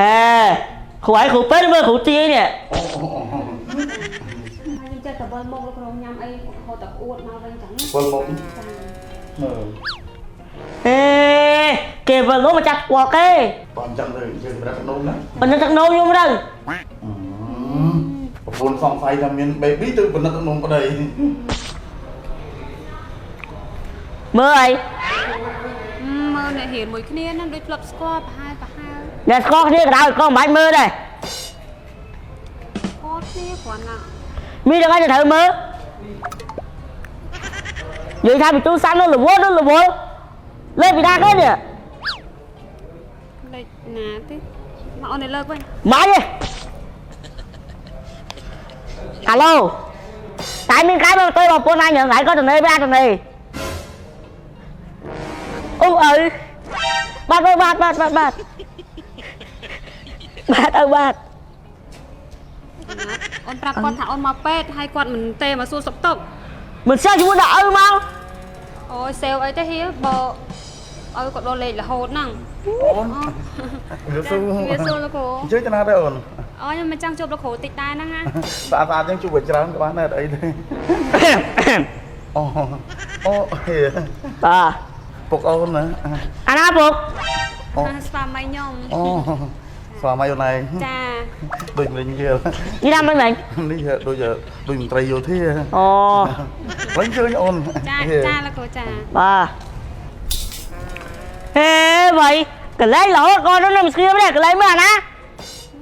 អេគ្រូឯងគ្រូពេទ្យមើលគ្រូទាយនេះ អូ ហើយខ្ញុំចេះតែវិលមុខលោកគ្រូញ៉ាំអីហូតតែអួតមកវិញចឹង វិលមុខ ចា មើល អេគេវិលមុខមកចាស់ស្គាល់គេ បើអញ្ចឹងទៅយើងប្រាប់ទឹកនោមណា បណ្ឌិតទឹកនោមខ្ញុំទៅ ប្រពន្ធសង្ស័យថាមាន baby ទៅបណ្ឌិតទឹកនោមប្តី មើលអី មើលអ្នករៀនមួយគ្នាហ្នឹងដូចធ្លាប់ស្គាល់ប្រហែលប្រហែល អ្នកស្គាល់គ្នាក៏ដោយក៏មិនបាច់មើលដែរ ស្គាល់គ្នាគ្រាន់តែ មានដល់ឯងទៅត្រូវមើលនិយាយថាពីទូរស័ព្ទនោះរវល់នោះរវល់លេខពីណាគេនេះ លេខណាទេមកអូនឲ្យលើកវិញ ម៉េចទេអាឡូតែមានកាយមកទៅបងប្អូនអញថ្ងៃក៏តនេវិញអត់តនេអូអើបាទបាទបាទបាទបាទបាទអើបាទ អូនប្រាប់គាត់ថាអូនមកពេទ្យហើយគាត់មិនទេមកសួរសុខទុក្ខ មិនសើជាមួយដល់ឪមក អូយសេវអីទេហៀបើឲ្យគាត់ដល់លេខរហូតហ្នឹង អូនវាសួរ វាសួរលោកគ្រូ អញ្ជើញទៅណាដែរអូន អូខ្ញុំមិនចង់ជួបលោកគ្រូតិចដែរហ្នឹងណា ស្អាតស្អាតចឹងជួបឲ្យច្រើនក៏បានដែរអត់អីទេអូអូហេ បាទ ពុកអូនណា អាណាពុក អូ ស្វាមីខ្ញុំ អូស្វាមីអូនឯង ចា ដូចមិញគេ នេះណាមិញមិញ នេះដូចដូចមន្ត្រីយោធា អូ វិញជើញអូន ចាចាលោកគ្រូចា បាទហេវ៉ៃកន្លែងរហូតក៏នោះមិនស្គៀមដែរកន្លែងមើលអាណា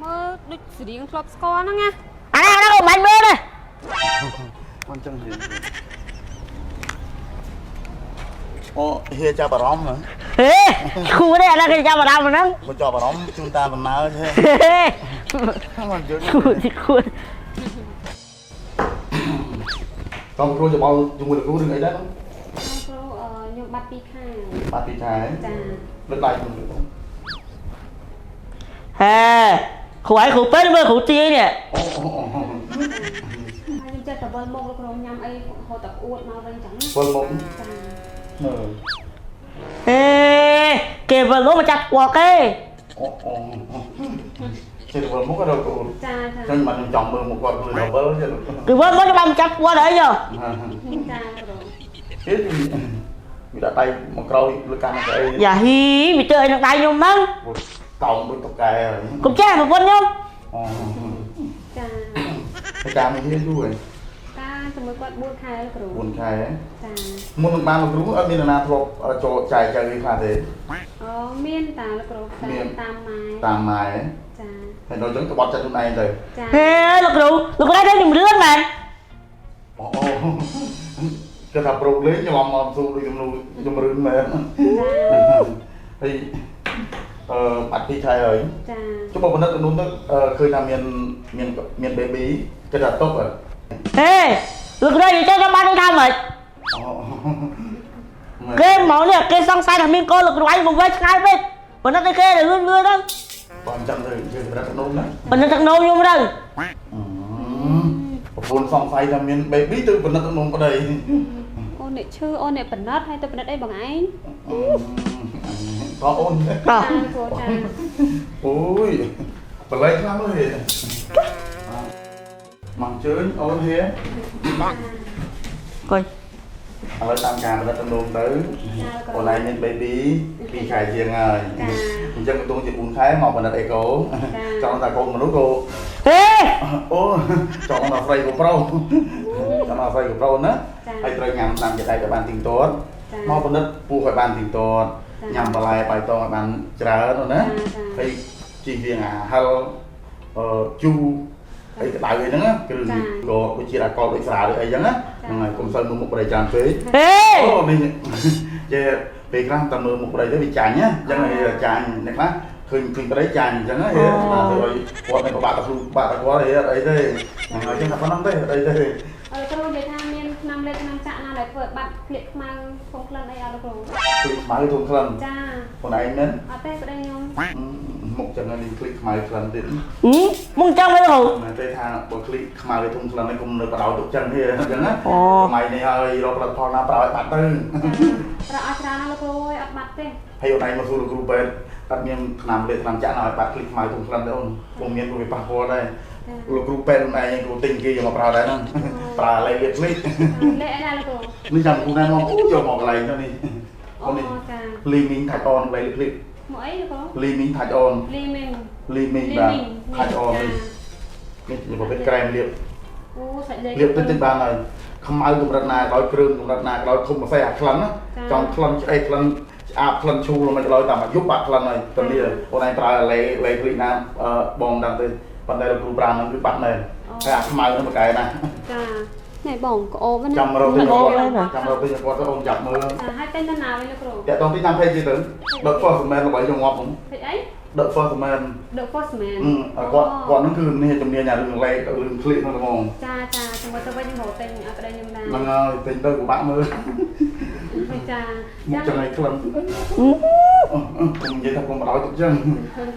មើលដូចស្រៀងធ្លាប់ស្គាល់ហ្នឹងណា អាណាអាណាក៏មិនមើលដែរ មិនចឹងហេអូហេចាប់អារម្មណ៍ហ៎ ហេគូទេអាណាគេចាប់អារម្មណ៍ហ្នឹង បើចាប់អារម្មណ៍ជូនតាមដំណើរទេ ហេ មិនជើញ គូទីគូ កងគ្រូច្បល់ជាមួយលោកគ្រូរឿងអីដែរ លោកគ្រូអឺខ្ញុំបាត់ពីរខាង បាទពីខែ ចា លើកដៃខ្ញុំលោក ហេគ្រូឯងគ្រូពេទ្យមើលគ្រូទាយនេះ អូ ហើយខ្ញុំចេះតែវិលមុខលោកគ្រូញ៉ាំអីហូតតែអួតមកវិញចឹង វិលមុខ ចា មើល ហេគេវិលមុខមកចាស់ស្គាល់គេ អូអូចេះវិលមុខក៏គ្រូ ចាចា ចឹងមិនខ្ញុំចង់មើលមុខគាត់លឺដល់វិលទេ គេវិលមុខច្បាស់មកចាស់ស្គាល់អីយោ ចាគ្រូ ទេវាដាក់ដៃមកក្រោយលើកាន់ទៅអី យ៉ាហ៊ីវាជើអីនឹងដៃខ្ញុំហ្នឹង កោងដូចតុកែហើយក ុំចេះប្រពន្ធខ្ញុំ អូ ចា តែតាមនេះយូរហើយ តាជាមួយគាត់4ខែលោកគ្រូ 4ខែ ចា មុននឹងបានលោកគ្រូអត់មាននរណាធ្លាប់ចូលចែកចៅអីខ្លះទេ អូមានតាលោកគ្រូតាមតាមម៉ែ តាមម៉ែ ចា ហើយដល់ចឹងក្បត់ចិត្តខ្លួនឯងទៅ ចា ហេលោកគ្រូលោកគ្រូតែខ្ញុំរឿនមែន អូគេថាប្រូលេងច្រឡំមកស៊ូដូចជំនួជំរឿនមែនហើយអឺបាត់ពីខែហើយ ចា ចុះបើបណ្ឌិតទៅនោះទៅឃើញថាមានមានមាន baby គេថាតុក ហេលោកគ្រូនិយាយខ្ញុំបានដឹងថាម៉េច អូ គេមកនេះគេសង្ស័យថាមានកូនលោកគ្រូឯងមកវិញឆ្ងាយពេកប៉ុន្តែគេលឿនលឿនទៅ បើអញ្ចឹងទៅយើងប្រាប់នោះណា ប៉ុន្តែទឹកនោមខ្ញុំទៅ ប្រពន្ធសង្ស័យថាមាន baby ទៅបណ្ឌិតនោះប្តី អូនអ្នកឈឺអូនអ្នកប៉ណិតហើយទៅប៉ណិតអីបងឯង តអូន តោះ ចាគ្រូចា អូយបលែងខ្លាំងលើមកជើញអូនហៀ កុយ ឥឡូវតាមការផលិតទំនងទៅអូនឯងមាន baby 2ខែជាងហើយអញ្ចឹងកំពុងជា4ខែមកផលិតអេកូចង់ថាកូនមនុស្សក៏ ហេ អូចង់ថាស្រីក៏ប្រុសចង់ថាស្រីក៏ប្រុសណាហើយត្រូវញ៉ាំតាមចិត្តឯងឲ្យបានទៀងទាត់មកផលិតពោះឲ្យបានទៀងទាត់ញ៉ាំបន្លែបៃតងឲ្យបានច្រើនណាហើយជីវៀងអាហិលអឺជូរអីក្តៅអីហ្នឹងគឺក៏ដូចជាអាកុលដូចស្រាដូចអីចឹងណាហ្នឹងហើយកុំសូវមើលមុខប្តីច្រើនពេក ហេ អូនេះចេះពេលខ្លះតែមើលមុខប្តីទៅវាចាញ់ណាអញ្ចឹងហើយចាញ់អ្នកខ្លះឃើញឃើញប្តីចាញ់អញ្ចឹងហ៎បាទធ្វើឲ្យគាត់នឹងពិបាកទៅខ្លួនបាក់ទៅគាត់អីអត់អីទេហ្នឹងហើយអញ្ចឹងតែប៉ុណ្្នឹងទេអត់អីទេ អឺគ្រូនិយាយថាមានឆ្នាំលេខឆ្នាំចាក់ណាដែលធ្វើបាត់ក្លៀកខ្មៅធំក្លិនអីអត់លោកគ្រូ គឺខ្មៅធំក្លិន ចា ខ្លួនឯងមែន អត់ទេប្តីខ្ញុំ មុខចឹងនេះคลิกខ្មៅក្លិនទៀត មុខចឹងវិញគ្រូ មែនទេថាបើคลิกខ្មៅវាធំក្លិននេះគុំនៅបដៅទុកចឹងទេអញ្ចឹងណាសម័យនេះហើយរកផលិតផលណាប្រើឲ្យបាត់ទៅ ប្រើអស់ច្រើនណាស់លោកគ្រូអើយអត់បាត់ទេ ហើយអូនឯងមកសួរលោកគ្រូពេទ្យអត់មានថ្នាំលេបថ្នាំចាក់ឲ្យបាត់คลิกខ្មៅធំក្លិនទេអូនពុំមានព្រោះវាប៉ះពាល់ដែរលោកគ្រូពេទ្យខ្លួនឯងគ្រូទិញគេយកមកប្រើដែរហ្នឹងប្រើលេបលាបคลิក លេអីដែរលោកគ្រូ នេះចាំគ្រូណែនាំអូយកមកកន្លែងទៅនេះ អូ អូនេះ ចា លីមីងថាច់អនលេបคลิก មកអីលោកគ្រូ លីមីងថាច់អន លីមីង លីមីងបាទថាច់អននេះនេះជាប្រភេទក្រែមលាប អូសាច់លេ លាបតិចតិចបានហើយខ្មៅកម្រិតណាក៏ដោយគ្រឿងកម្រិតណាក៏ដោយធំម្សេះអាក្លិនណាចង់ក្លិនឆ្អេះក្លិនឆ្អាបក្លិនឈូលមិនក៏ដោយតាមអាយុបាក់ក្លិនហើយតនេះអូនឯងប្រើលេលេគ្លីកណាបងដឹងទេប៉ុន្តែលោកគ្រូប្រាំហ្នឹងគឺបាត់មែនហើយអាខ្មៅហ្នឹងមកកែណា ចានេះបងក្អូបណា ចាំរកទិញគាត់ចាំរកទិញគាត់ទៅអូនចាប់មើល ចាហើយតែនៅណាវិញលោកគ្រូ តាក់តងទីតាមពេកទេទៅដឹក first man ល្បីយកងាប់ហ្នឹង ពេកអី ដឹក first man The first man គាត់គាត់ហ្នឹងគឺនេះជំនាញអារឿងលេរឿងគ្លីកហ្នឹងហ្មង ចាចាចាំមើលទៅវិញខ្ញុំរកទិញឲ្យប្តីខ្ញុំដែរ ហ្នឹងហើយទិញទៅពិបាកមើល ចា មុខចឹងឯងក្លិនខ្ញុំនិយាយថាខ្ញុំបដ ாய் ទុកចឹង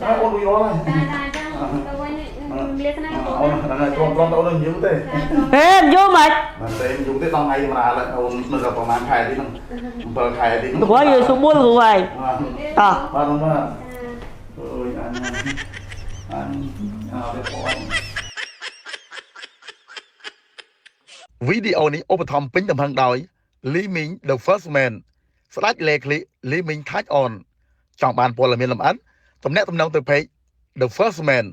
ចា អូនរួចរាល់ហើយ ចាចាទៅវិញលាស្នា អូនហ្នឹងហើយទ្រាំទ្រាំទៅអូនយូរទេ ហេយូរមិន បាទទេយូរទេដល់ថ្ងៃសម្រាប់អូននៅដល់ប្រហែលខែទេហ្នឹង7ខែទេហ្នឹង គ្រូយសុបុលគ្រូហើយតោះ បាទបាទអើយអញអញអើវាបងវីដេអូនេះឧបត្ថម្ភពេញទំហឹងដោយ Li Ming The First Man ស្ដេចលេឃ្លី Li Ming Touch On ចង់បានព័ត៌មានលម្អិតទំនាក់ទំនងទៅ page The First Man។